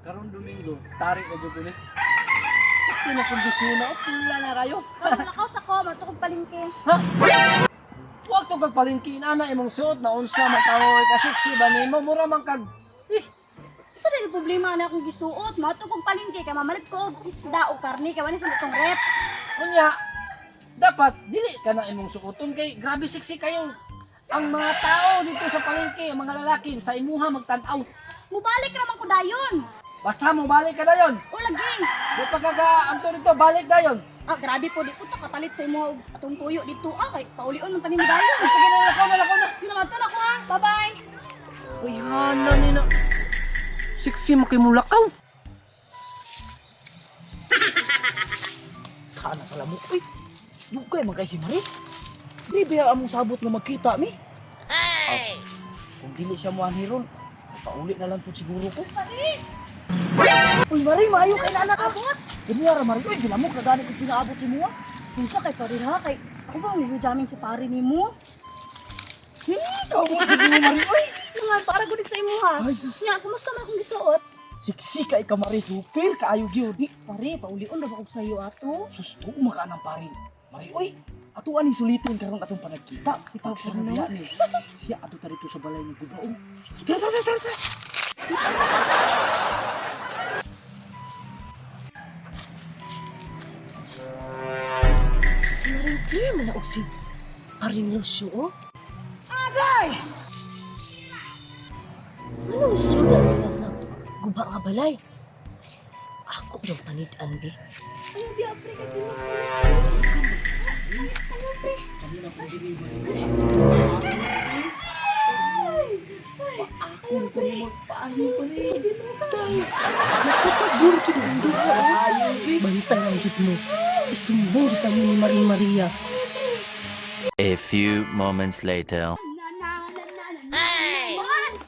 Karon Domingo, tari na jud ko ni. Pati na kondisyon na, oh, pula na kayo. Karon lakaw sa ko, mato kong palengke. Ha? Huwag to kag palengke ana imong suot na unsa man tawo ka sexy ba nimo mura man kag eh, Isa na yung problema na akong gisuot. Mato kong palengke kay mamalit ko og isda o karne kay wani sa itong rep. Unya, dapat dili ka na imong suoton kay grabe sexy kayo. Ang mga tao dito sa palengke, ang mga lalaki sa imuha magtan-aw. Mubalik ra man ko dayon. Basta mo balik ka dayon. O lagi. Di pa ka ka anto dito balik dayon. Ah, grabe po di ko ta kapalit sa imo og atong tuyo dito ah kay paulion man kami dayon. Sige na, lakaw na, lakaw na. Sino man to na ko ah. Bye-bye. Uy, hala ni na. Sexy mo kay mulakaw. Kana sa lamok, uy. Dugay man kay si Marie. Di ba among sabot nga magkita mi? Ay! Kung dili siya mo ron, pauli na lang po siguro ko. Uy, Marie, maayo kay na anak. Abot. Ganyan ra, Marie. Uy, gilamok na gani kung pinaabot si mua. Pasensya kay pare ha kay ako ba ang jamming si pare nimo? Kamu mo, Marie. Uy! Nga para gud sa imo ha. Ay, sus. Nya, kumusta man akong gisuot? Siksi kay ka, Marie. Super, kaayo gyud. Di, pare, paulion ra ba ko sa iyo ato? Sus, tuo maka ng pare. Marie, uy! Ato ani suliton karon atong panagkita. Pag sa no? ni. Siya ato ta dito sa balay ni Gubaong. Sige, tara, tara, tara, tara. Si Maring Claire man na og si Paring Lucio, oh. Agay! Ano ni sulod sila sa guba nga balay? Ako yung panid-an, be. Ayaw, di, pre, kay Pinoy. Ayaw, pre. Kanina kong ginibo. Paako ko mo magpaayo pa ni. Tay. Nakapaguro jud ang duha, oh. Paayo, bi. Bantay ang jud mo. Isumbong jud kami ni Maring Maria. A few moments later. Na, na, na, na, na. Mads!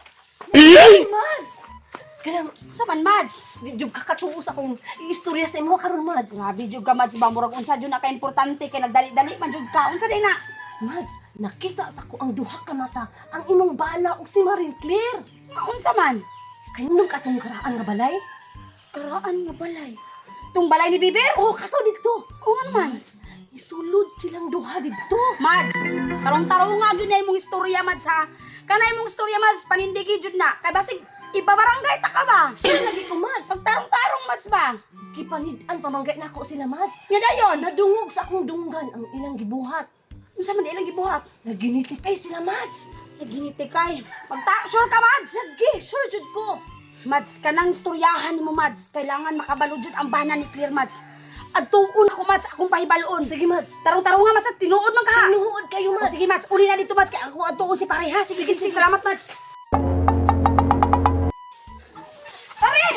Mads! Kanang, Sa man, Mads? di jud kakatuo sa akong istorya sa imo karon, Mads. Grabe jud ka, Mads. Ba, murag unsa jud na ka-importante kay nagdali-dali man jud ka. Unsa day na? Mads, nakita sa ko ang duha ka mata ang imong bana og si Maring Claire. Unsa man? Kayo nung katong karaan nga balay? Karaan nga balay. Tung balay ni Bibir? Oh, kato dito. Oo nga naman. Mads, isulod silang duha dito. Mads, karong tarong nga gyud na imong istorya, Mads, ha? Kana imong istorya, Mads, panindigi jud na. Kay basig ipabarangay ta ka ba? Sure lagi ko, Mads. Pagtarong-tarong, Mads ba? Gipanid-an pamanggay nako sila, Mads. Nga dayon. Nadungog sa akong dunggan ang ilang gibuhat. Unsa man ilang gibuhat? Naginitikay sila, Mads. Naginitikay. Pagta, sure ka, Mads? Lagi, sure jud ko. Mads, kanang istoryahan nimo, Mads. Kailangan makabalo jud ang bana ni Clear, Mads. Adtuon ako, Mads, akong pahibalon. Sige, Mads. Tarong-tarong nga, Mads, at tinuod man ka. ha? Tinuod kayo, O, Mads. sige, Mads, uli na dito, Mads. Kay ako adtuon si pare, ha? Sige, sige, sige, salamat, Mads. Pare!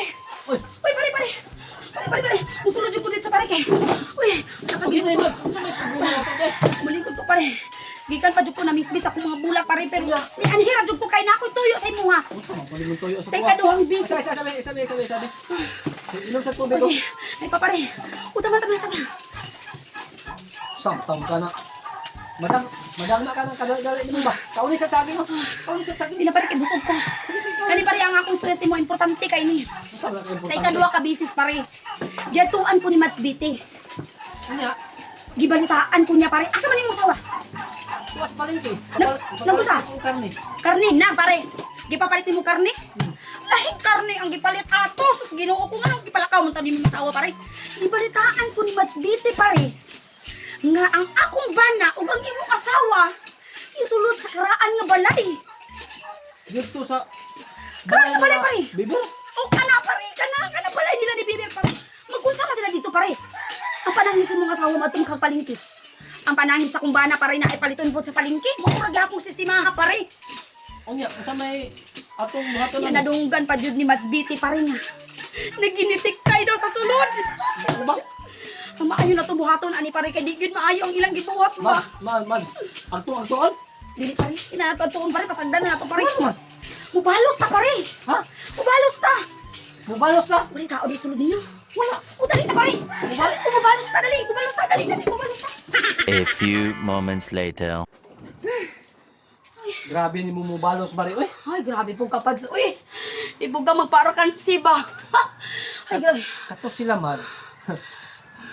Uy, Uy, pare, pare! Pare, pare, pare! Musulod jud ko dito sa pare kay. Uy, okay na yun. Unsa may problema na to, eh? Mulingkod ko, pare. Gikan pa jud ko na mismis akong mga bulak, pare, pero ni anhira jud ko kay na ako'y tuyo sa imuha. Unsa man pala imong tuyo sa Sa tuwa? ikaduhang beses. Isa, isa, sabi, sabi, sabi, sabi. Inom sa tubig O, ko. sige. Ay pa, pare. O, tama, tama, tama. Samtam ka na. Madang, madang na ka ng kadali-dali nimo ba? Kauli sa saging mo. Kauli sa saging. Sila pare kay busog ko. Sige, sige, kauli. Kani pare ang akong stress mo importante kay ni. Unsa man ka Sa importante? ikaduha ka bisis pare. Giyatuan ko ni Mads BT. Unya, Gibalitaan ko niya pare. Asa man imong asawa? tuwa sa palengke. Nag-usa? Ang karne. Karne na pare. Gipapalit nimo karne? Lahing karne ang gipalit ato. Sus Ginoo ko nganong gipalakaw man tabi mo asawa pare. Gibalitaan ko ni Mads BT pare. Nga ang akong bana ug ang imong asawa isulod sa karaan nga balay. Dito sa Karaan nga balay pare. Bibir. O kana pare, kana kana balay nila ni Bibir pare. Magunsa man sila dito pare. Ang panangit sa mga asawa mo atong kagpalingki. Ang panangit sa kumbana pare na ipaliton po sa palengke. Murag gihapon sistema ha pare. Unya, unsa may atong buhaton Yan na nadunggan pa jud ni Mads BT pare nga. Naginitik kay daw sa sulod. Ano ba? Ang maayo na to buhaton ani pare kay di gyud maayo ang ilang gibuhat ba. Mads, Mads, Mads. Agto, agtoon? Dili pare, ina ato atuon pare pasagdan na nato pare. Ano man? Mubalos ta pare. Ha? Mubalos ta. Mubalos na. Wala tao di sulod ninyo. Wala. O dali na pare. Mubalos ta dali, mubalos ta dali, dali, mubalos ta. A few moments later. Grabe ni mo mubalos bari. Uy, Ay, grabe po kapads. Uy, Di buga magparakan si ba. Ay, grabe. Kato sila, Mads.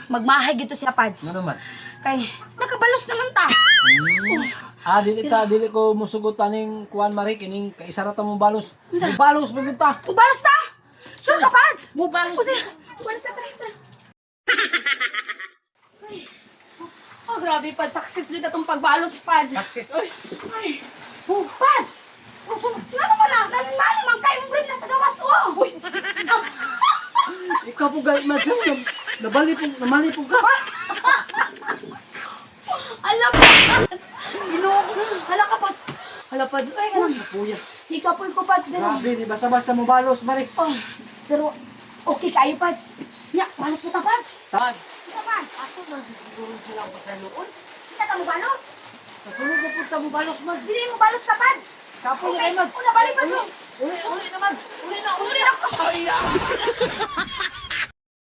Magmahay gito sila, Pads. Ano naman? Kay, nakabalos naman ta. Ah, dili ta, dili ko musugot aning kuan Mari kining kaisa ra ta mo balos. Mubalos man gyud ta. Mubalos ta! Sure ka, Pads? Mubalos. O sige, mubalos ta, tara, tara. Ay. Oh, grabe, Pads. Success dyan atong pagbalos, Pads. Success oy. Ay. Oh, Pads! Oh, so, ano mo na? Nanmali man kayo, bread na sa gawas, oh! Uy! Ikaw po gay Mads. Nabali po, namali po ka. Ala, Pads! Ginoo ko. Hala ka, Pads. Hala, Pads. Ay, ganun. Kuya. Hikapoy ko, Pads. Pero, Grabe, di basta-basta mo balos, Mari. oh, pero, okay kayo, Pads. Nya, balos mo ta, Pads. Mads. Isa, Pads. Ato man siguro sila ang pasayloon. Hindi ka mo balos. Kasunod na punta mo balos, Mads. Dili mo balos ka, Pads. Kapoy na kay Mads. Una, balik, Pads. Uli, uli na, Mads. Uli na, uli Uli na. na. Ay, ah.